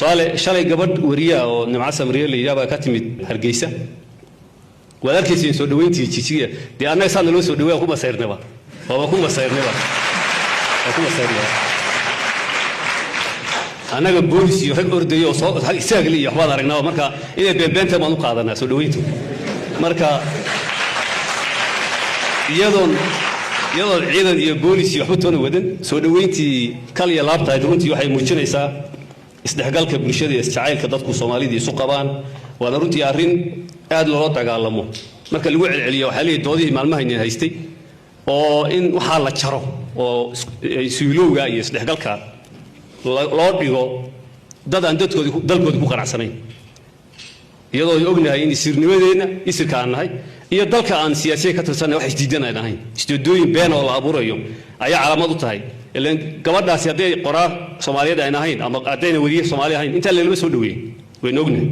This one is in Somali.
Tusaale, shalay gabadh wariyaa oo Nimco Samriye la yidhaha baa ka timid Hargeysa. Waad arkayseen soo dhaweyntii Jijiga. Dee annaga saa naloo soo dhaweyn, ku masayrnaba, waaba ku masayrnaba, waa ku masayrnaba. Annaga boolis iyo rag ordaya oo soo istaagle iyo waxbaad aragnaba. Marka inay beenbeenta baan u qaadanaa soo dhaweyntu. Marka iyadoon ciidan iyo boolis iyo waxba toona wadan, soo dhaweyntii kal iyo laabtahayd runtii waxay muujinaysaa isdhexgalka bulshada iyo isjacaylka dadku Soomaalida isu qabaan. Waana runtii arrin aad loola dagaalamo marka lagu celceliyo. Waxaa leeyahay doodihii maalmahaynin haystay oo in waxaa la jaro oo suulowga iyo isdhexgalka loo dhigo dad aan dadkoodi dalkoodi ku qanacsanayn, iyadoo ay ognahay in isirnimadeenna, isirka aan nahay iyo dalka aan siyaasiya ka tirsanay wax isdiidan aan ahayn. Isdoodooyin been oo la abuurayo ayaa calaamad u tahay. Ilaan gabadhaasi hadday qoraa Soomaaliyeed aan ahayn ama haddayna weriye Soomaali ahayn, intaa lalama soo dhaweeyey, waynu ognahay.